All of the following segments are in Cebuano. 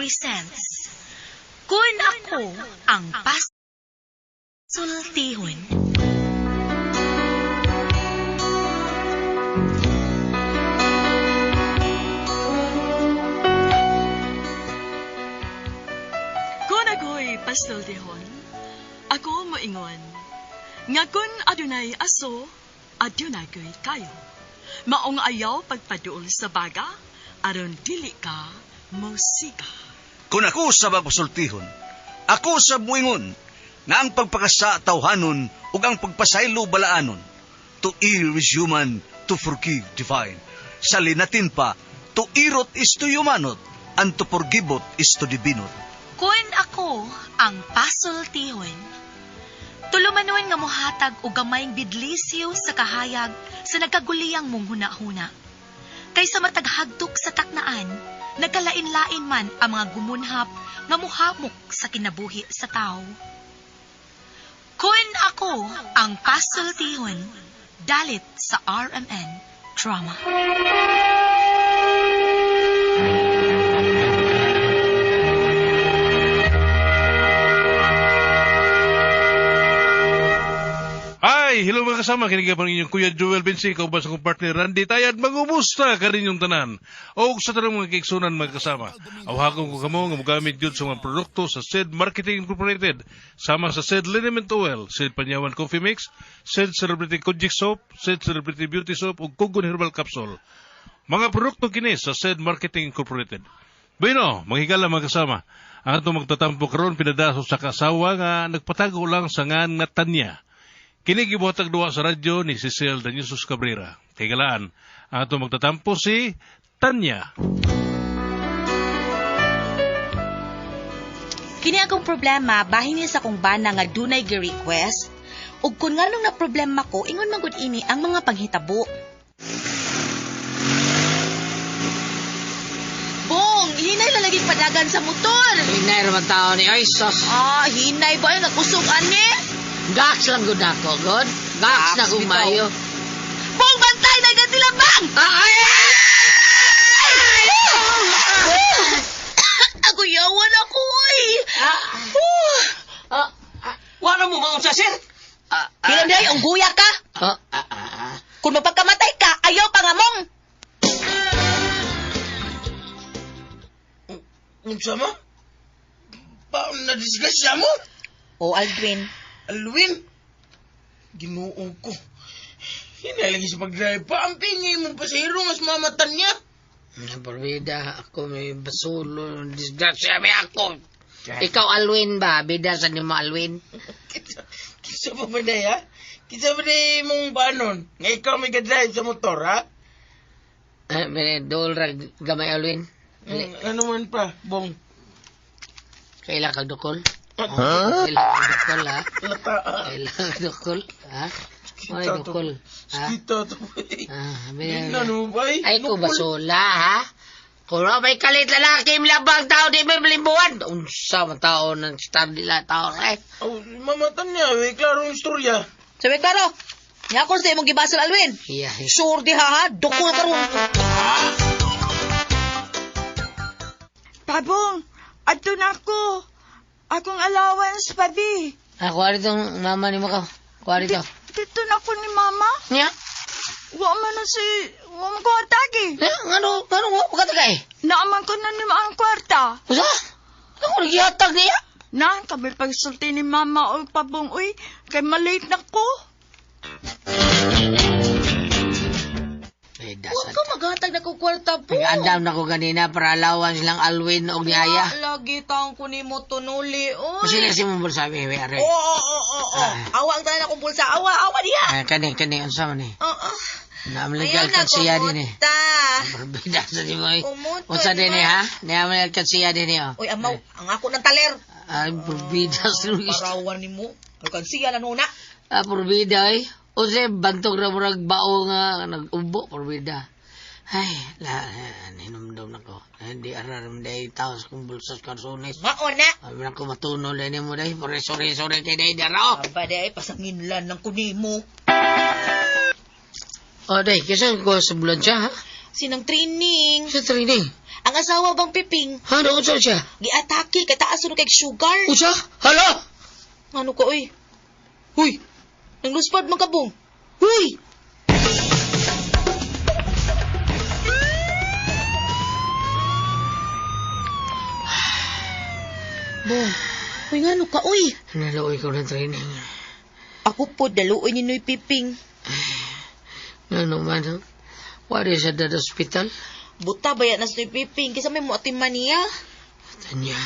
presents Kun Ako ang Pasultihon. Kun ako'y pasultihon, ako moingon, nga kun adunay aso, adunay ko'y kayo. Maong ayaw pagpaduol sa baga, aron dili ka musika. Kung ako sa magpasultihon, ako sa buingon, nga ang pagpakasa tawhanon ug ang pagpasaylo balaanon. To err is human, to forgive divine. Sa linatin pa, to irot is to humanot, and to forgivot is to divinot. Kun ako ang pasultihon. Tulumanon nga mohatag og gamayng bidlisiw sa kahayag sa nagkaguliyang mong huna-huna. Kaysa mataghagdok sa taknaan, nagkalain-lain man ang mga gumunhap nga muhamok sa kinabuhi sa tao. Kun ako ang pasultihon, dalit sa RMN Drama. Ay, hello mga kasama. Kini pa ninyong Kuya Joel Bensi, kauban sa kong partner Randy Tayad. Mangumusta ka rin yung tanan. O sa tanong mga kaiksunan mga kasama. Awhagong ko kamo nga mogamit yun sa mga produkto sa SED Marketing Incorporated. Sama sa SED Liniment Oil, SED Panyawan Coffee Mix, SED Celebrity Kojic Soap, SED Celebrity Beauty Soap, ug Kugon Herbal Capsule. Mga produkto kini sa SED Marketing Incorporated. Bueno, manghigala mga kasama. Ang atong magtatampo karon pinadaso sa kasawa nga nagpatago lang sa ngan nga Tanya. Kini gibuhatag duwa sa radyo ni Cecil Daniusos Cabrera. Kay galaan, ang atong magtatampo si Tanya. Kini akong problema bahin ni sa akong bana nga dunay gi-request ug kun nganong na problema ko ingon man gud ini ang mga panghitabo. Bong, hinay na lagi padagan sa motor. Hinay ra man tao ni ay sus. Ah, hinay ba ay nagkusog ani? Gax lang gud ako, god. Gax na Gax, kung bitaw. maayo. Bong, bantay na ganti bang! Ah, ay! Ako yawan ako oy. Ah, ah, ah, Wala mo mga sir? ah, ah, Hilam day, ang guya ka. ah, ah, ah, ah. Kung mapagkamatay ka, ayaw pangamong. Unsa mo? Pa, nadisgrasya mo? O Aldwin, Alwin? Ginoo ko. Hinay lagi sa pag-drive pa. Ang pingi mo pasahero nga sa niya. Naporbida ako may basulo, disgrasya may ako. Ikaw Alwin ba? Bida sa nimo Alwin? Kinsa, kinsa pa ba day, ha? Kinsa ba day mong banon? Nga ikaw may ga-drive sa motor, ha? Eh, may dol ra gamay Alwin. Ano man pa, bong? Kaila kag dukol? Huh? Kaila kag dukol ha? Lata, ah. Kaila kag dukol ha? May Kita to. dukol ha? Kita to, eh. Ah, Tingnan mo ba, eh? Ay ko Nukol. basula ha? Kung may kalit lalaki, milabang tao, di may malimbuan. Unsa man tao ng star nila tao eh. Oh, mamatan niya, eh. Klaro ang istorya. Sabi klaro, nya ako sa imong gibasol Alwin. Iya. Sure di ha ha, dukol karon. Pabong, adto na ako. Akong allowance pa di. Ah, kuha ditong mama ni mo ka. Kuha dito. Dito na ako ni mama. Niya? Wa man na si... Wa man ko atagi. Eh, ngano, ngano, wa pa katagay? Naaman ko na ni ang kwarta. Usa? Ano ko nagihatag niya? Na, kami pagsulti ni mama o pabong, uy, kay malate na ko. Eh, Huwag dasad. ka maghatag na kong kwarta po. Nag-andam na ko ganina para allowance lang Alwin og ni Aya. Lagi taong kunin mo tunuli, oy. Masila si mong bulsa, be, be, are. Oo, oo, oo, oo. Ah. Awa ang tanan akong bulsa. Awa, awa diha. Ah, kani, kani, unsa man eh. Oo. Naamligal Ayaw na kansiya din eh. kumuta. Berbeda sa di mo eh. Kumuta, Unsa di din ba? eh, ha? Naamligal kansiya din eh, oh. Uy, amaw, ang ako ng taler. Ay, berbeda sa Luis. Parawan ni mo. Alkansiya na nuna. Ah, porbida eh. O siya, bantog na murag bao nga nag-ubo, porbida. Ay, la, hinumdum na ko. Hindi araram day tao sa kong bulsas karsones. Mao na. Ay, na ko matunol din mo day. Pore, sorry, sorry kay day daro. Aba day, pasanginlan lang ko nimo. O, day, kasi ko sa bulan siya, ha? Sinang training. Sa training. Ang asawa bang Piping, Ha, unsa siya? giatake kay taas kuno kay sugar. Unsa? Hala! Ano ka oy? Huy! Nangluspad man ka bong. Huy! Bong, uy ngano ka oy? Naluoy ko ng training. Ako po daluoy ni Noy Piping. Ano man, wala siya dad hospital. Buta ba na si Noy Piping kaysa may muatiman niya. Tanya,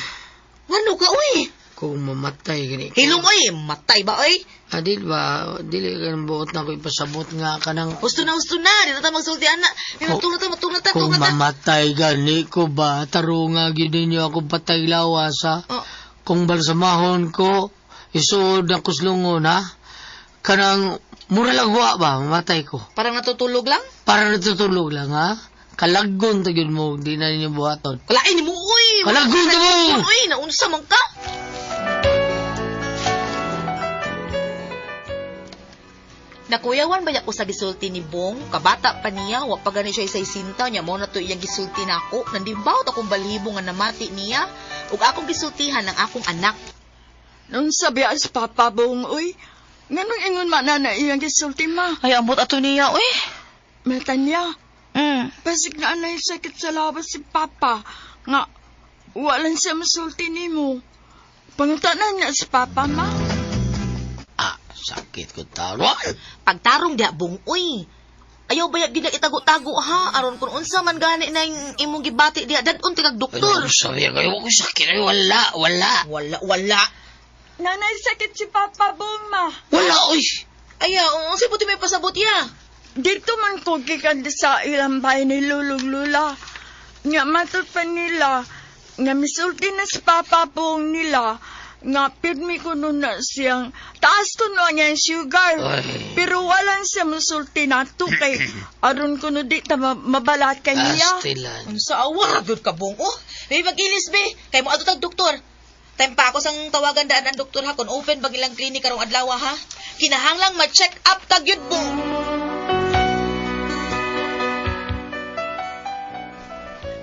Ngano ka oy? kung mamatay gani. Hilong oy, matay ba oy? Adil ba, dili ka ng buot na ko ipasabot nga kanang Husto na, husto na. Di na ta magsulti ana. Di na tungod ta, matungod ta, kung tungod ta. mamatay gani ko ba, tarunga gid ninyo ako patay lawas ha. Oh. Kung balsamahon ko, isuod na kuslungon ha. Kanang mura lang wa ba, mamatay ko. Parang natutulog lang? Para natutulog lang ha. Kalaggon ta gyud mo, di na ninyo buhaton. Kalain ni mo, uy! Kalaggon ta mo! Uy, naunsa man ka? Nakuyawan ba ko sa gisulti ni Bong? Kabata pa niya, wa pa gani siya isay sinta niya. Mao na to iyang gisulti nako. Nandimbaw akong balhibo nga namati niya. Ug akong gisultihan ang akong anak. Nung sabi as papa bong uy, nganong ingon man na na iyang gisulti ma. Ay, ambot ato niya, uy. Matanya, basig na anay sakit sa lawas si papa. Nga, walang siya masulti nimo. Pangutanan niya si papa ma. Ah, sakit ko tao. Pagtarong diha, Bong, uy. Ayaw ba gid itago-tago ha? Aron kung unsa man gani na yung imong gibati diha, dadun ti kag doktor. Ano sabi ko, ko sakit ay wala, wala. Wala, wala. Nanay sakit si papa bong ma. Wala, oy. Aya, unsa puti may pasabot ya? Dito man ko gikan sa ilang bahay ni Lulong Lula. Nga matod pa nila, nga misulti na si Papa Bong nila, nga pirmi ko nun na siyang, taas ko nun ang sugar. Ay. Pero walang siya musulti na to kay aron ko no di ta mabalat kaniya. Astilan. Unsa awa gyud ka bong oh. May magilis be. Kay mo adto tag doktor. Time pa ako sang tawagan daan ang doktor ha kung open bag ilang clinic karong adlaw ha. Kinahanglang ma-check up ta gyud bong.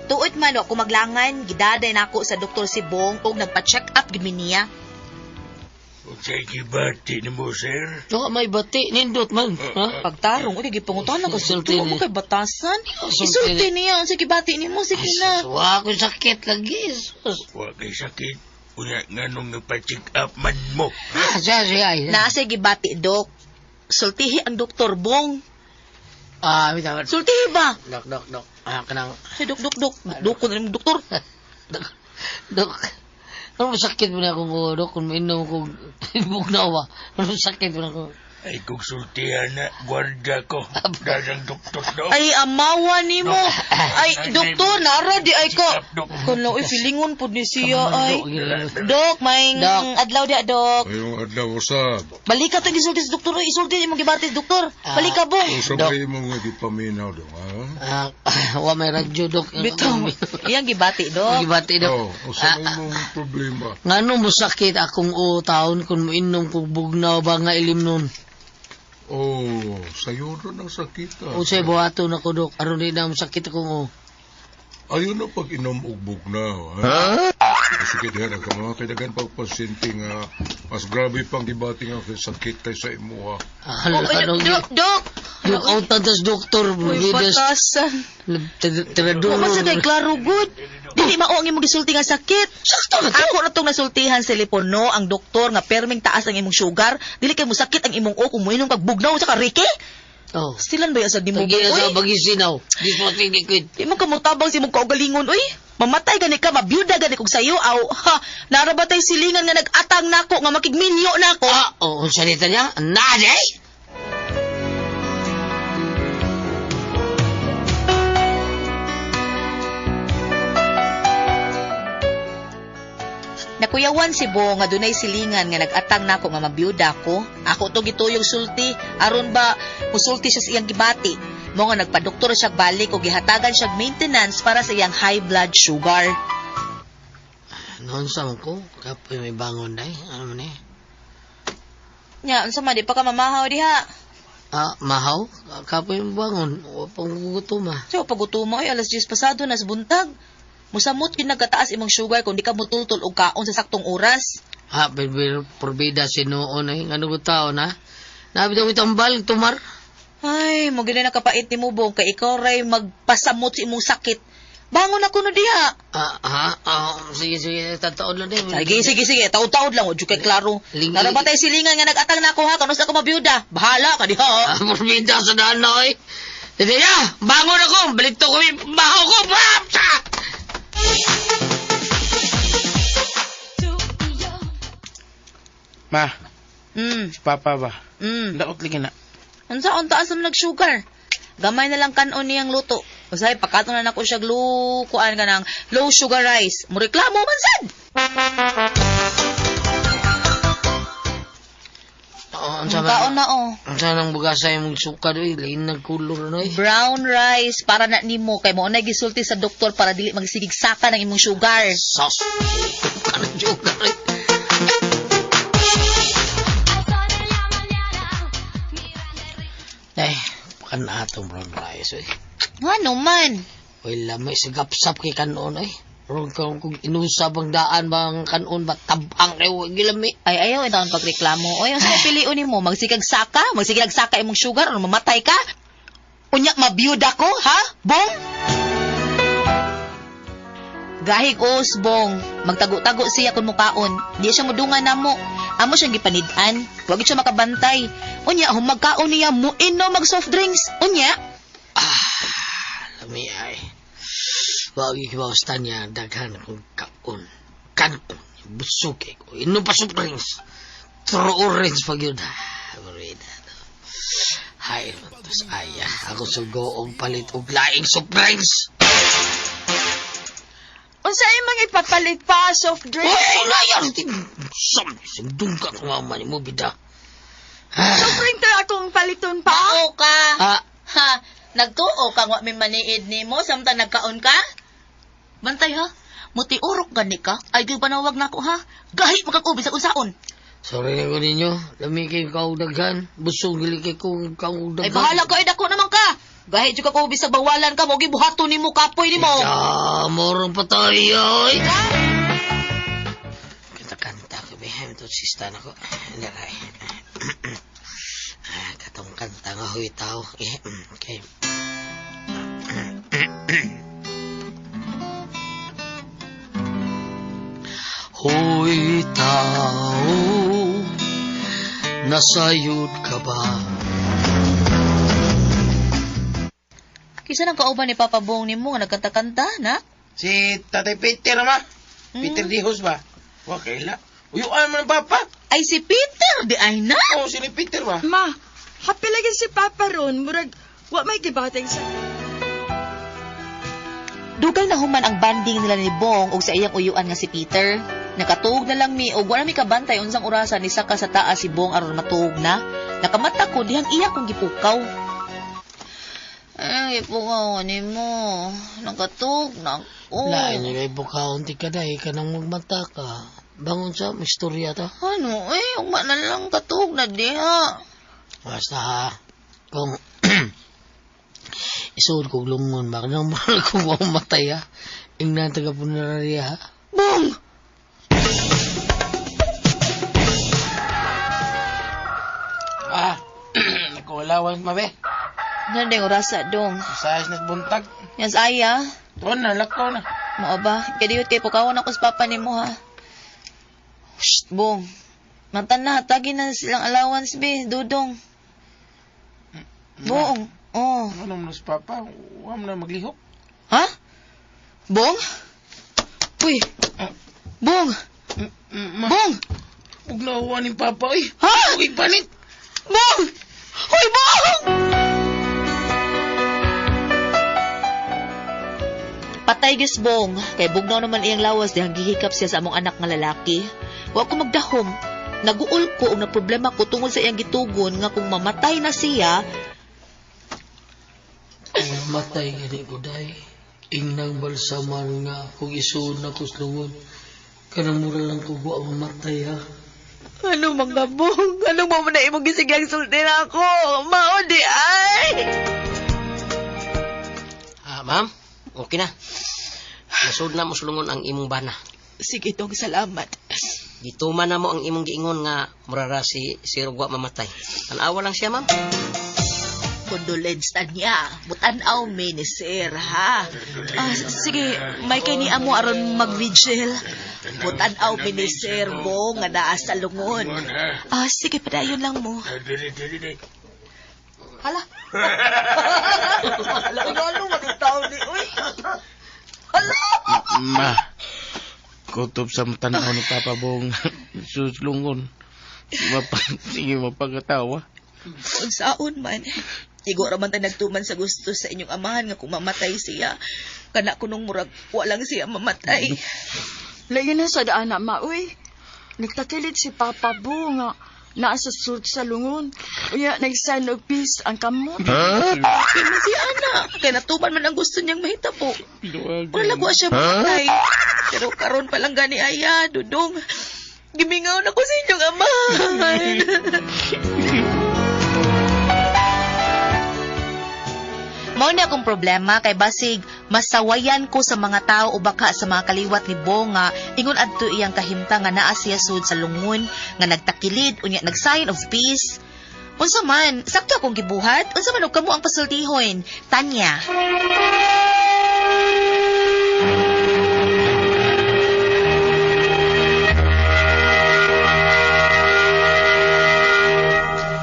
Tuot man ako maglangan, gidaday nako sa doktor si Bong og nagpa-check up gyud mi niya. Unsay gibati nimo, sir? No, may bati, nindot man. Ha? Pagtarong, uy, gipangutan na ko sa Isulti doktor mo niya. kay batasan. Isulti Isulti niya, unsa gibati nimo sige na. Sus, wa ko sakit lagi. Sus. Wa kay sakit. Unya nganong nagpa-check up man mo. Ah, siya, siya. ay. Naa say gibati dok. Sultihi ang doktor Bong. Ah, bitaw. Sultihi ba? Dok, dok, dok. Ah, kanang, Ay, dok, dok, dok. Dok ko na rin, doktor. dok, dok. Ano sakit mo na akong ulo, dok? Kung mainom ko, bugnaw ba? Ano sakit mo na ako? Ay kung sultihan na, gwardiya ko. Dagang doktor do. Ay, amawa ni mo. Ay, doktor, nara di ay ko. Dok. Kuno, uy, feelingon po ni siya, ay. Dok, Dok, may Dok. adlaw di, dok. Ngayong adlaw usab. Balika to gisulti sa doktor, uy, isulti imong gibati sa doktor. Ah. Balika bong. Usa Dok. ba imong nga gipaminaw dong, ha? Ah, wa may radyo, dok. Bitaw, iyang gibati, dok. Gibati, dok. Oh, usa ba imong problema? Ngano mo sakit akong ulo taon kung mainom ko bugnaw ba nga ilim nun? Oh, sayo na ang sakit. ah. Unsay buhaton ako, dok? Aron di na mo sakit akong ulo. Ayaw na pag inom og bugnaw, ha? Sige diha na ka mga kaidagan pag pasyente nga mas grabe pang gibati nga sakit kaysa imuha. Hala, Oh, ay, ano, dok, dok. Look out na tas doktor. Uy, Bidas. batasan. Tiraduro. Wa man sa kay klaro good. Dili mao ang imong gisulti nga sakit. Sakto na to. Ako na tong nasultihan sa telepono ang doktor nga perming taas ang imong sugar, dili kay musakit ang imong o kung moinom kag bugnaw sa karike. Oh. Stilan ba sa nimo Pagina sa uy? bagisinaw. Dishwashing liquid. Di mo kamutabang sa imong kaugalingon uy. Mamatay gani ka, mabiyuda gani kog sayo aw. Ha, nara ba tay silingan nga nag-atang nako nga makigminyo nako? Ah, oh, ang salita niya? Nade? Nakuyawan si Bo nga dunay silingan nga nag-atang nako nga mabiyuda ko. Ako to gituyog sulti aron ba musulti siya sa iyang gibati. Mo nga nagpadoktor siya balik og gihatagan siya maintenance para sa iyang high blood sugar. Noon sa ko, kapoy may bangon day. Ano man eh? Nya, unsa man di pa ka mamahaw diha? Ah, mahaw? Kapoy may bangon. Wa pang gugutom ah. So pagutom ay alas 10 pasado nas buntag. Musamot gyud nagkataas imong sugar kung di ka mutultol og kaon sa saktong oras. Ha, porbida sinuon eh. Ngano ko tao na? Nabi daw itambal, tumar. Ay, mo gid na nakapait nimo Bong kay ikaw ray magpasamot sa imong sakit. Bangon ako no diha. Sige, sige, tataon lang din. Sige, sige, sige. Taod-taod lang. Huwag kay klaro. Ling- Nara ba tayo silingan nga nag-atang na ako ha? Kanus ako mabiyuda. Bahala ka diha. Ah, porbida sa daan na oy. Hindi na, bangon ako. Balito ko yung baho ko. Bam! Sa! Ma, si Papa ba? Daot lagi na. Unsa on taas man nag-sugar? Gamay na lang kanon niyang luto. Usahay pakaton na nako siya low kuan ka ng low sugar rice. Mureklamo man sad. Oo, unsa Ang ba? kaon na oh. Unsa nang bugasa imong suka doy, lain nagkulor na oy. Brown rice para na nimo kay mo na gisulti sa doktor para dili magsigig saka ng imong sugar. Sos. Kanang sugar oy. Ay, pakan atong brown rice oy. Ngano man? Oy, lamay sa gapsap kay kanon oy. Ron kung inusab ang daan bang kanon ba tabang kay wa gilami. Ay ayaw intawon pagreklamo. Oy, unsa pilion nimo? Magsigag saka, magsigag saka imong sugar or mamatay ka? Unya mabiyuda ko, ha? Bong? Gahig os, Bong. Magtago-tago siya kung mukaon. Di siya mudungan namo. Amo siyang gipanid-an. Wag siya makabantay. Unya, humagkaon niya, muinom mag soft drinks. Unya, Lami ay. Wa gyud kibawstan niya daghan kong kaon. Kanon busog kay ko. Inom pa soft drinks. True orange pa gyud. Barida to. Hay, tos aya. Ako sugo og palit og laing soft drinks. Unsa imong ipapalit pa soft drink? Uy, nayar! Sam, sundong ka kung mama ni mo, bida. Soft drink to akong paliton pa. Mao ka. Ah, Ha, nagtuo ka wa mi maniid nimo samtang nagkaon ka? Bantay ha. Mutiurok gani ka. Ay gyud panawag nako ha. Gahi makakubis sa unsaon. Sorry na ko ninyo. Lami kayo kaudaghan. Busog gili kay kong kaudaghan. Ay bahala ka ay dako naman ka. Gahi jud ka kubis sa bawalan ka mo gibuhaton nimo kapoy nimo. Ya, morong patay, oy. Kanta-kanta ko, behem. Ito, sista na ko. Naray. Ah, katong kanta nga, huy tao. Eh, okay. Hoy tao, nasayod ka ba? Kisa nang kauban ni Papa Bong nimo nga nagkanta-kanta na? Si Tatay Peter, ma. Peter Dihos ba? Wa kaila. Uyuan man ang papa. Ay si Peter di ay na. Oh, si ni Peter ba? Ma, happy lagi si Papa ron, murag wa may gibatay sa Dugal na human ang banding nila ni Bong og sa iyang uyuan nga si Peter. Nakatuog na lang mi og wala mi kabantay unsang orasan ni saka sa taas si Bong aron matuog na. Nakamata ko dihang iya kong gipukaw. Ay, gipukaw nimo. Nakatuog na ako. Lain nila ibukaon ti ka dahil ka nang magmata ka. Bangon sa istorya ta. Ano eh, ugma na lang katuog na diha. Basta ha, kung isuod kong lungon ba, kanang mahal ko wa matay ha. Ingnan taga puneraria ha. Bong! Ah, nagkuwalawan mabe. Nandeng orasa dong. Sayas na buntag. Yes, aya. Tuan na, lakaw na. Mao ba? Kadiyot kay pukawan ako sa papa nimo ha. Shh, Bong. Mata na, tagi na silang allowance be, dudong. Bong. Oh. Ano mo si papa? Wa mo na maglihok. Ha? Bong? Uy. Bong. Ma, Bong. ug nahuwa ni papa oy. Ha? Ug panit. Bong! Uy, Bong! Patay gyud Bong. Kay bugnaw naman iyang lawas dihang gihikap siya sa among anak nga lalaki. Wa ko magdahom. Naguol ko og na problema ko tungod sa iyang gitugon nga kung mamatay na siya, Kung matay gani ko day, ingnang balsaman nga kung isuod na ko sa lungon. Kanang mura lang ko wa mamatay ha. Ano mga bong? Ano mo na imong gisigang sulti na ako? Mao di ay! Ah, ma'am, okay na. Nasud na mo sulungon ang imong bana. Sige dong, salamat. Gituman na mo ang imong giingon nga murara si Sir Ugwa mamatay. Tanawa lang siya, ma'am. Condolence niya. Mutan-aw mi ni sir, ha? Ah, sige, may kay ni amo aron mag-vigil. Mutan-aw mi ni sir mo nga naa sa lungon. Ah, sige, padayon lang mo. Hala. Hala, ano man ang tao ni uy. Hala. Ma, kutob sa tanaw ni Papa Bong suslungon. Sige, mapagatawa. Unsaon man. Igo ra man ta nagtuman sa gusto sa inyong amahan nga kung mamatay siya. Kana kunong murag walang siya mamatay. Layo na sa daan na maoy. Nagtakilid si Papa Bo nga naa sa sud sa lungon. Unya, nag-sign of peace ang kamot. Kay man siya anak. Kay natuman man ang gusto niyang mahitabo. Wala ko siya mamatay. Pero karon pa lang gani aya, dudong. Gimingaw na ko sa inyong amahan. Mao ni akong problema kay basig masawayan ko sa mga tao o baka sa mga kaliwat ni Bo nga ingon adto iyang kahimtang nga naa siya sud sa lungon nga nagtakilid unya nag-sign of peace. Unsa man, sakto akong gibuhat? Unsa man og kamo ang pasultihon? Tanya.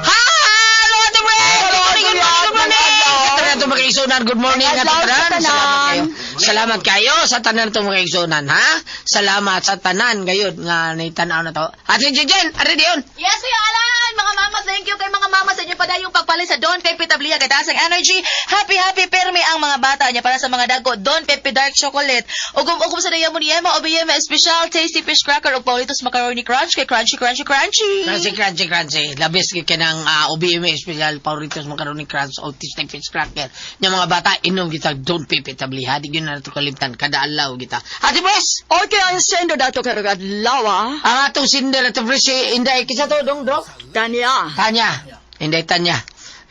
Hello, Ate Bren! Good morning, good morning, good morning! Sa tanan mga kaigsunan, good morning. Ate Adlaw sa Bren. tanan. Salamat kayo. Salamat kayo sa tanan itong mga kaigsunan, ha? Salamat sa tanan gayon nga naitanaw na to. Ate Jejen, are diyon. Yes, Kuya Alan! Mga mama, thank you kay mga mama sa inyo padayong pagpalit sa Don Pepe Tablia kay taas ang energy. Happy, happy permi ang mga bata niya para sa mga dago. Don Pepe Dark Chocolate. Ugom-ugom sa dayamo ni Emma OBM Special Tasty Fish Cracker ug Paulitos Macaroni Crunch kay crunchy, crunchy, crunchy. Crunchy, crunchy, crunchy. Labis kay kanang OBM Special Pauritos Macaroni Crunch o Tasty Fish Cracker. Nya mga bata, inom kita Don Pepe Tablia. Di yun na nato kalimtan. Kada alaw kita. Ate Bres! Okay, ang sendo dato karong adlaw, ah. Ang atong sinder, Ate Bres, si Inday. Kisa to, dong, dong? Tanya. Tanya. Inday Tanya.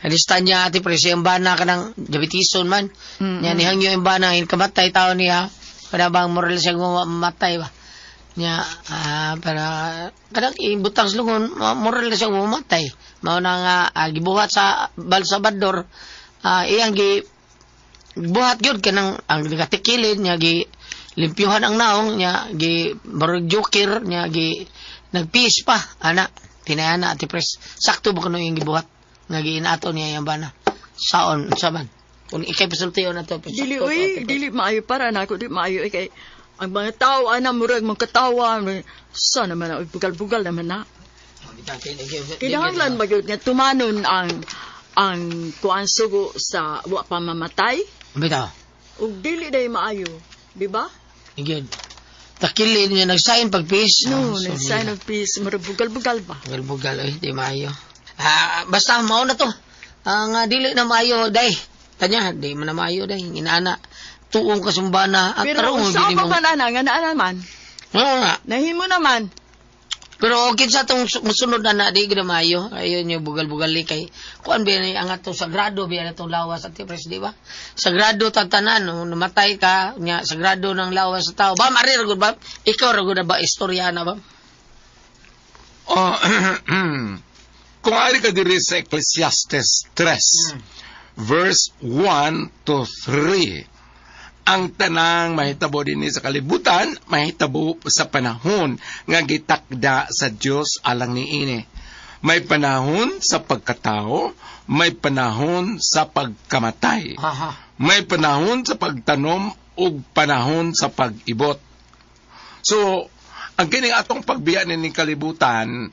Alis Tanya, Ate Pres, yung bana ka ng diabetison man. Mm-mm. Nya, nihangyo yung bana, yung kamatay tao niya. Kada bang moral siya mamatay ba? Nya, para, kadang ibutang sa lungon, moral na siya mamatay. Mao na nga, gibuhat sa Balsabador, iyang gi, buhat gyud kanang ang nagatikilid niya gi limpyuhan ang naong niya gi barog joker niya gi nagpiis pa ana tinayana ati pres sakto ba kuno yung gibuhat nga giinato niya yung bana saon unsa man kung ikay pasultiyon na to Dili uy, dili maayo para na ako di maayo eh, kay ang mga tao ana murag magkatawa sa naman na, uy, bugal-bugal naman na. Kinahanglan ba gyud nga tumanon ang kuan sugo sa wa pa mamatay Bitaw. ug dili day maayo, di ba? Gyud. Takilid niya nagsign pagpiis. No, nag sign of peace murag bugal-bugal ba. Bugal-bugal oy, di maayo. Basta mao na to. Ang dili na maayo day. Tanya, di man na maayo day. Inaana tuong kasumbana at Pero tarong sa gini pa mo. man ana nga naa naman, Oo nga. nahimo naman. Pero okay sa tong musunod na na di gid maayo. Ayun yung bugal-bugal kay kuan ba ni ang atong sagrado biya na tong lawas at pres di ba? Sagrado tatanan no, namatay ka nya sagrado ng lawas sa tao. Bam ari ra gud bam. Ikaw ra gud na ba istorya na bam? Oh, kung ari ka diri sa Ecclesiastes 3, verse 1 to 3, ang tanang mahitabo dinhi sa kalibutan, mahitabo sa panahon nga gitakda sa Dios alang niini. May panahon sa pagkatao, may panahon sa pagkamatay. Aha. May panahon sa pagtanom ug panahon sa pag-ibot. So, ang kining atong pagbiya ni kalibutan,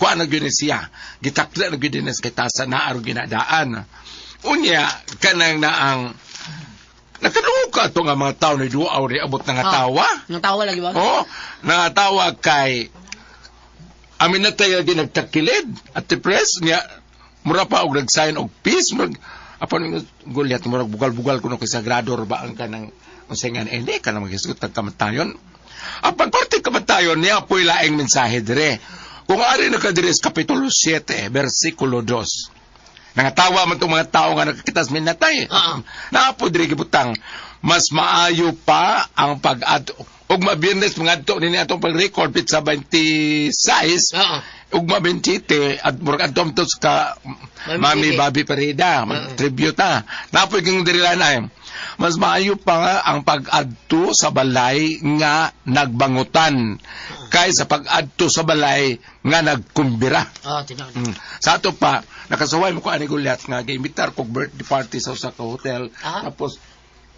kuan na gyud ni siya. Gitakda na gyud ni sa kitasan na aron ginadaan. Unya kanang naang nakadungog ka ato nga mga tao ni duaw ni abot na nga tawa. Nang tawa lagi ba? Oh, nangatawa kay amin na tayo ginagtakilid at the press niya mura pa og nag-sign og peace murag apan gulyat murag bugal-bugal kuno kay sagrado ra ba ang kanang unsay nga ene kanang maghisgot tag kamatayon. Apan parte kamatayon niya po'y laing mensahe dire. Kung ari na ka dire sa Kapitulo 7, versikulo 2. Nangatawa man tong mga tao nga nakakita sa minatay. Oo. Naapo dire gibutang. Mas maayo pa ang pag-adto ugma Biyernes mangadto nini atong pag-record pitsa 26. Oo. Ugma 27 at murag adto to ka Mami Mami Bibi. Bobby Parida mag-tribute ta. Napoy kang diri ay mas maayo pa nga ang pag-adto sa balay nga nagbangutan kaysa pag-adto sa balay nga nagkumbira. Ah, tinuod. Sa ato pa, nakasuway mo ko ani Goliath nga giimbitar kog birthday party sa usa ka hotel. Tapos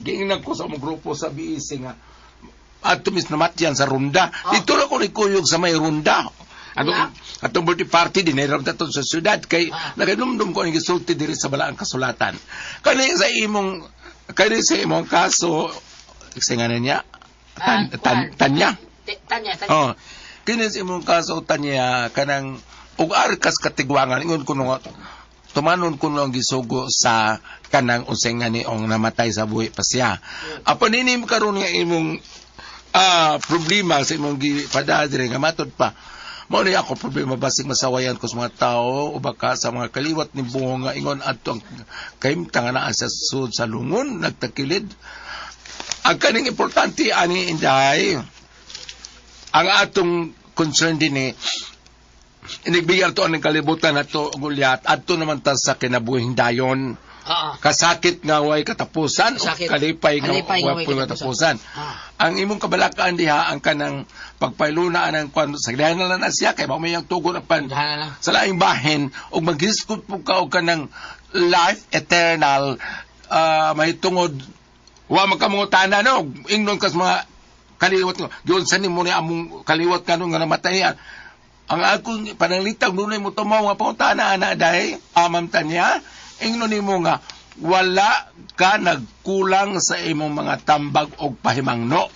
giingnan ko sa among grupo sa BEC nga adto mis namatyan sa runda. Dito ra ko nikuyog sa may runda. Atong, atong birthday party din ram ta sa syudad kay naganumdum ko ang gisulti diri sa balaang kasulatan. Kani sa imong kaso sa ngalan niya Tanya. Tanya, Tanya. Oh. Kini sa imong kaso Tanya kanang ug arkas katigwangan ingon kuno nga tumanon kuno ang gisugo sa kanang unsay nga niong namatay sa buhi pa siya. Apan nini mo karon nga imong problema sa imong gipadadre nga matod pa. Mao ni ako problema basig masawayan ko sa mga tao o baka sa mga kaliwat ni buhong nga ingon adto ang kahimtang nga naa sa sud sa lungon nagtakilid. Ang kaning importante ani inday ang atong concern din eh inigbigyan to ang kalibutan nato Gulyat adto naman ta sa kinabuhing dayon. Kasakit nga way katapusan o Kasakit. kalipay nga Kalipay nga way way katapusan. Ang imong kabalakaan diha ang kanang pagpailuna ang kwan sa na lang na siya kay mao may ang tugon apan Dahan na lang. sa laing bahin ug maghisgot po ka og kanang life eternal mahitungod wa makamangutana no ingnon kas mga kaliwat ko giunsa nimo ni among kaliwat kanon nga namatay ang akong pananglitag dunay mo tumaw nga pangutana ana day amam tanya ingnon nimo nga wala ka nagkulang sa imong mga tambag og pahimangno.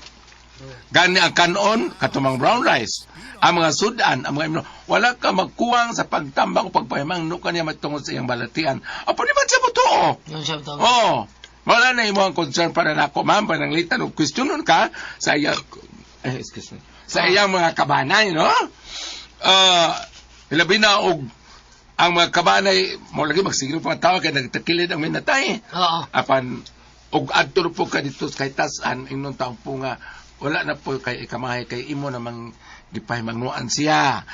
Gani ang kanon katumang brown rice ang mga sudan ang mga imno wala ka magkuwang sa pagtambag o pagpahimangno kaniya matungod sa iyang balatian apo ni man sa butuo. Yun siya to. Oh, wala na imo ang concern para nako, ma'am, pananglitan og questionon ka sa iya eh, excuse me. Sa iyang mga kabanay, no? Labi na og ang mga kabanay mo lagi magsiguro pa tao kay nagtakilid ang minatay. Oo. Apan og adto na po ka dito kay tas-an ingnon taon po nga wala na po kay ikamahay kay imo namang gipahimangnuan siya.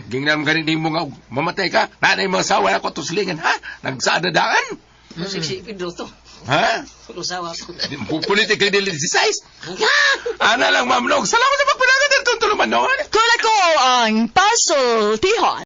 Gingnan gani nimo nga og mamatay ka, nanay mo asawa ako tuslingan ha? Nagsaadadaan. Siksi Pedro to. Ha? Usawa ko. Pupulit kay dili si size. Ana lang ma'am nog. Salamat sa pagpanagan dito tuluman no. Kula ko ang pasultihon.